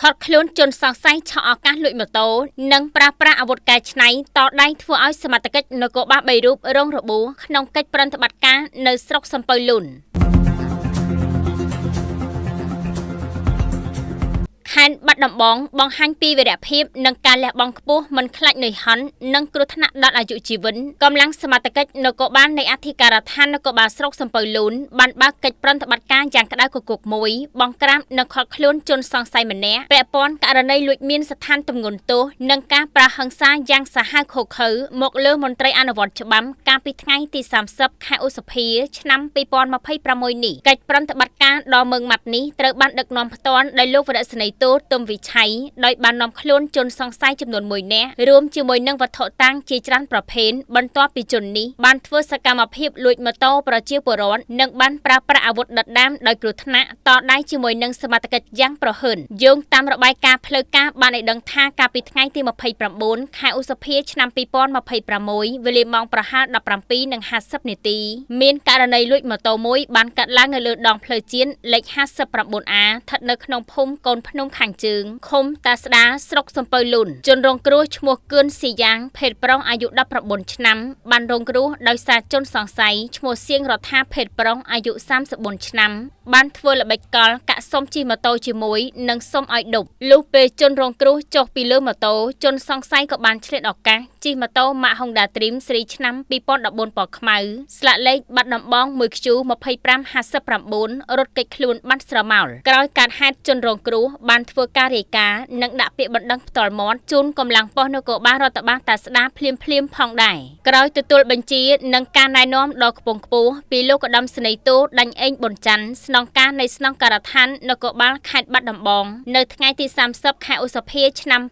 ឃាត់ខ្លួនជនសង្ស័យឆក់ឱកាសលួចម៉ូតូនិងប្រើប្រាស់អាវុធកែច្នៃតដៃធ្វើឲ្យសមត្ថកិច្ចនគរបាល3រូបរងរបួសក្នុងកិច្ចប្រតិបត្តិការនៅស្រុកសំពៅលូនខេត្តបាត់ដំបងបង្ហាញពីវីរភាពនិងការលះបង់ខ្ពស់មិនខ្លាចនឿយហត់និងគ្រោះថ្នាក់ដល់អាយុជីវិតកម្លាំងសមត្ថកិច្ចនគរបាលនៃអធិការដ្ឋាននគរបាលស្រុកសំពៅលូនបានបើកកិច្ចប្រតិបត្តិការយ៉ាងក្តៅគគុកមួយបង្ក្រាបនិងឃាត់ខ្លួនជនសង្ស័យម្នាក់ពាក់ព័ន្ធករណីលួចមានស្ថានទម្ងន់ទោសនិងការប្រើហិង្សាយ៉ាងសាហាវឃោរឃៅមកលើមន្ត្រីអនុវត្តច្បាប់កាលពីថ្ងៃទី30ខែឧសភាឆ្នាំ2026នេះកិច្ចប្រតិបត្តិការដ៏ម៉ឺងម៉ាត់នេះត្រូវបានដឹកនាំផ្ទាល់ដោយលោកវរៈសេនីយ៍ទោទុំវិឆ័យដោយបាននាំខ្លួនជនសង្ស័យចំនួន1នាក់រួមជាមួយនឹងវត្ថុតាងជាច្រើនប្រភេទបន្ទាប់ពីជននេះបានធ្វើសកម្មភាពលួចម៉ូតូប្រជាពលរដ្ឋនិងបានប្រើប្រាស់អាវុធដុតដាមដោយគ្រោះថ្នាក់តដៃជាមួយនឹងសមត្ថកិច្ចយ៉ាងប្រហើនយោងតាមរបាយការណ៍ផ្លូវការបានឲ្យដឹងថាកាលពីថ្ងៃទី29ខែឧសភាឆ្នាំ2026វេលាម៉ោងប្រហែល17:50នាទីមានករណីលួចម៉ូតូមួយបានកាត់ឡើងនៅលើដងផ្លូវជាតិលេខ 59A ស្ថិតនៅក្នុងភូមិកូនភ្នំខាងជើងឃុំតាស្ដាស្រុកសំពៅលូនជនរងគ្រោះឈ្មោះគឿនស៊ីយ៉ាងភេទប្រុសអាយុ19ឆ្នាំបានរងគ្រោះដោយសារជនសង្ស័យឈ្មោះសៀងរដ្ឋាភេទប្រុសអាយុ34ឆ្នាំបានធ្វើល្បិចកលកាក់សុំជិះម៉ូតូជាមួយនិងសុំឲ្យដប់លុះពេលជនរងគ្រោះចុះពីលើម៉ូតូជនសង្ស័យក៏បានឆ្លៀតឱកាសជិះម៉ូតូម៉ាក Honda Dream ស៊េរីឆ្នាំ2014ពណ៌ខ្មៅស្លាកលេខបាត់ដំបង 1Q 2559រត់គេចខ្លួនបាត់ស្រមោលក្រោយកើតហេតុជនរងគ្រោះបានធ្វើការរាយការណ៍និងដាក់ពាក្យបណ្ដឹងផ្ទាល់មាត់ជូនកម្លាំងប៉ុស្តិ៍នគរបាលរដ្ឋបាលតាស្ដាភ្លាមភ្លាមផងដែរក្រោយទទួលបញ្ជានិងការណែនាំដ៏ខ្ពង់ខ្ពស់ពីលោកឧត្តមសេនីយ៍ទោដាញ់អេងប៊ុនច័ន្ទស្នងការនៃស្នងការដ្ឋាននគរបាលខេត្តបាត់ដំបងនៅថ្ងៃទី30ខែឧសភាឆ្នាំ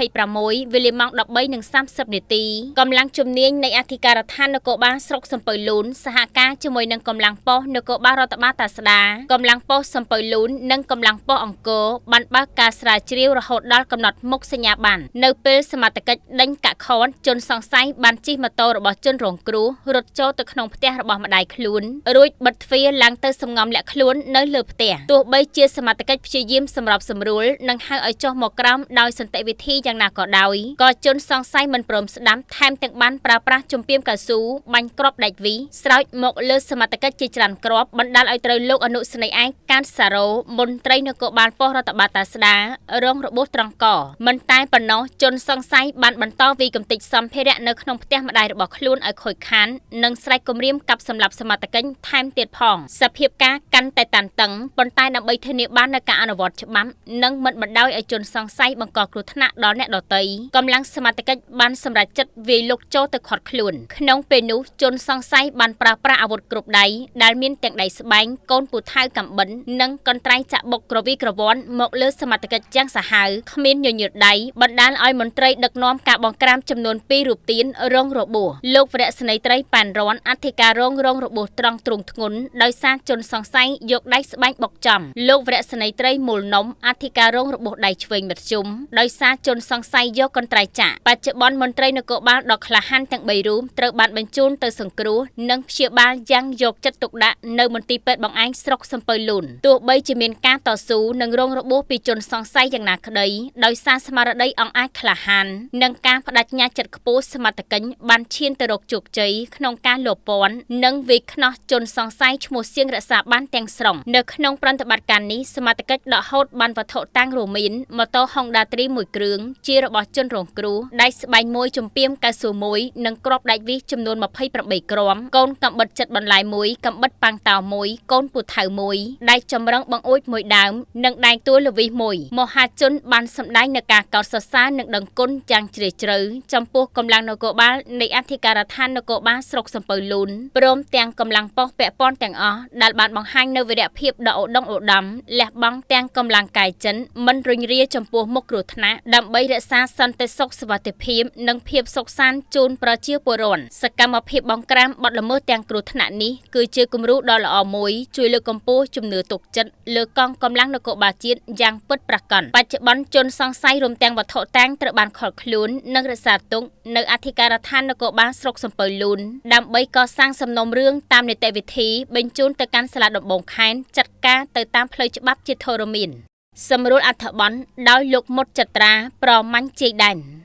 2026វេលាម៉ោង13:30នាទីកម្លាំងជំនាញនៃអធិការដ្ឋាននគរបាលស្រុកសំពៅលូនសហការជាមួយនឹងកម្លាំងប៉ុស្តិ៍នគរបាលរដ្ឋបាលតាស្ដាកម្លាំងប៉ុស្តិ៍សំពៅលូននិងកម្លាំងប៉ុស្តិ៍អង្គរបានបើកការស្រាវជ្រាវរហូតដល់កំណត់មុខសញ្ញាប័ណ្ណនៅពេលសមត្ថកិច្ចដេញកាក់ខនជនសង្ស័យបានជិះម៉ូតូរបស់ជនរងគ្រោះរត់ចូលទៅក្នុងផ្ទះរបស់ម្ដាយខ្លួនរួចបិទទ្វារឡើងទៅសំងំលាក់ខ្លួននៅលើផ្ទះទោះបីជាសមត្ថកិច្ចព្យាយាមសម្របសម្រួលនិងហៅឲ្យចុះមកក្រោមដោយសន្តិវិធីយ៉ាងណាក៏ដោយក៏ជនសង្ស័យមិនព្រមស្ដាប់ថែមទាំងបានប្រើប្រាស់ជំពាមកៅស៊ូបាញ់គ្រាប់ដែកវីស្រោចមកលើសមត្ថកិច្ចជាច្រើនគ្រាប់បណ្ដាលឲ្យត្រូវលោកអនុសេនីយ៍ឯកកានសារ៉ូមន្ត្រីនគរបាលប៉ុស្តិ៍រដ្ឋបាលតាស្ដារងរបួសត្រង់កមិនតែប៉ុណ្ណោះជនសង្ស័យបានបន្តវាយកម្ទេចសម្ភារៈនៅក្នុងផ្ទះម្ដាយរបស់ខ្លួនឲ្យខូចខាននិងស្រែកគំរាមកាប់សម្លាប់សមត្ថកិច្ចថែមទៀតផងសភាពការកាន់តែតានតឹងប៉ុន្តែដើម្បីធានាបាននូវការអនុវត្តច្បាប់និងមិនបណ្ដោយឲ្យជនសង្ស័យបង្កគ្រោះថ្នាក់ដល់អ្នកដទៃកម្លាំងសមត្ថកិច្ចបានសម្រេចចិត្តវាយលុកចូលទៅឃាត់ខ្លួនក្នុងពេលនោះជនសង្ស័យបានប្រើប្រាស់អាវុធគ្រប់ដៃដែលមានទាំងដៃស្បែងកូនពូថៅកំបិននិងកន្ត្រៃចាក់បុកក្រវីក្រវ៉ាន់មកលើសមត្ថកិច្ចយ៉ាងសាហាវគ្មានញញើតដៃបណ្ដាលឲ្យមន្ត្រីដឹកនាំការបង្ក្រាបចំនួន2រូបទៀនរងរបួសលោកវរៈសេនីយ៍ត្រីប៉ែនរ៉នអធិការរងរងរបួសត្រង់ទ្រូងធ្ងន់ដោយសារជនសង្ស័យយកដៃស្បែងបុកចំលោកវរៈសេនីយ៍ត្រីមូលនំអធិការរងរបួសដៃឆ្វេងមធ្យមដោយសារជនសង្ស័យយកកន្ត្រៃចាក់បច្ចុប្បន្នមន្ត្រីនគរបាលដ៏ក្លាហានទាំង3រូបត្រូវបានបញ្ជូនទៅសង្គ្រោះនិងព្យាបាលយ៉ាងយកចិត្តទុកដាក់នៅមន្ទីរពេទ្យបង្អែកស្រុកសំពៅលូនទោះបីជាមានការតស៊ូនិងរងរបួសពីជនសង្ស័យយ៉ាងណាក្តីដោយសារស្មារតីអង្អាចក្លាហាននិងការបដិញ្ញាចិត្តខ្ពស់សមត្ថកិច្ចបានឈានទៅរកជោគជ័យក្នុងការលបពន់និងវាយខ្នោះជនសង្ស័យឈ្មោះសៀងរក្សាបានទាំងស្រុងនៅក្នុងប្រតិបត្តិការនេះសមត្ថកិច្ចដកហូតបានវត្ថុតាងរួមមានម៉ូតូ Honda Dream មួយគ្រឿងជារបស់ជនរងគ្រោះដៃស្បែងមួយជំពាមកៅស៊ូមួយនិងគ្រាប់ដែកវីសចំនួន28គ្រាប់កូនកំបិតចិត្តបន្លែមួយកំបិតប៉ាំងតោមួយកូនពូថៅមួយដៃចម្រឹងបង្អួចមួយដើមនិងដែងទួលល្វីសមួយមហាជនបានសម្ដែងនៅការកោតសរសើរនិងដឹងគុណយ៉ាងជ្រាលជ្រៅចំពោះកម្លាំងនគរបាលនៃអធិការដ្ឋាននគរបាលស្រុកសំពៅលូនព្រមទាំងកម្លាំងប៉ុស្តិ៍ពាក់ព័ន្ធទាំងអស់ដែលបានបង្ហាញនៅវីរភាពដ៏ឧត្តមឧត្តមលះបង់ទាំងកម្លាំងកាយចិនមិនរុញរាចំពោះមុខគ្រោះថ្នាក់ដើម្បីរក្សាសន្តិសុខសុវត្ថិភាពនិងភាពសុខសាន្តជូនប្រជាពលរដ្ឋសកម្មភាពបង្ក្រាបបទល្មើសទាំងគ្រោះថ្នាក់នេះគឺជាគំរូដ៏ល្អមួយជួយលើកកម្ពស់ជំនឿទុកចិត្តលើកងកម្លាំងនគរបាលជាតិយ៉ាងពិតប្រាកដបច្ចុប្បន្នជនសង្ស័យរួមទាំងវត្ថុតាងត្រូវបានឃាត់ខ្លួននិងរក្សាទុកនៅអធិការដ្ឋាននគរបាលស្រុកសំពៅលូនដើម្បីកសាងសំណុំរឿងតាមនីតិវិធីបញ្ជូនទៅកាន់សាលាដំបងខេត្តចាត់ការទៅតាមផ្លូវច្បាប់ជាធរមាន។ សម្រួលអត្ថបទដោយលោកមុតចត្រាប្រមាញ់ជ័យដែន។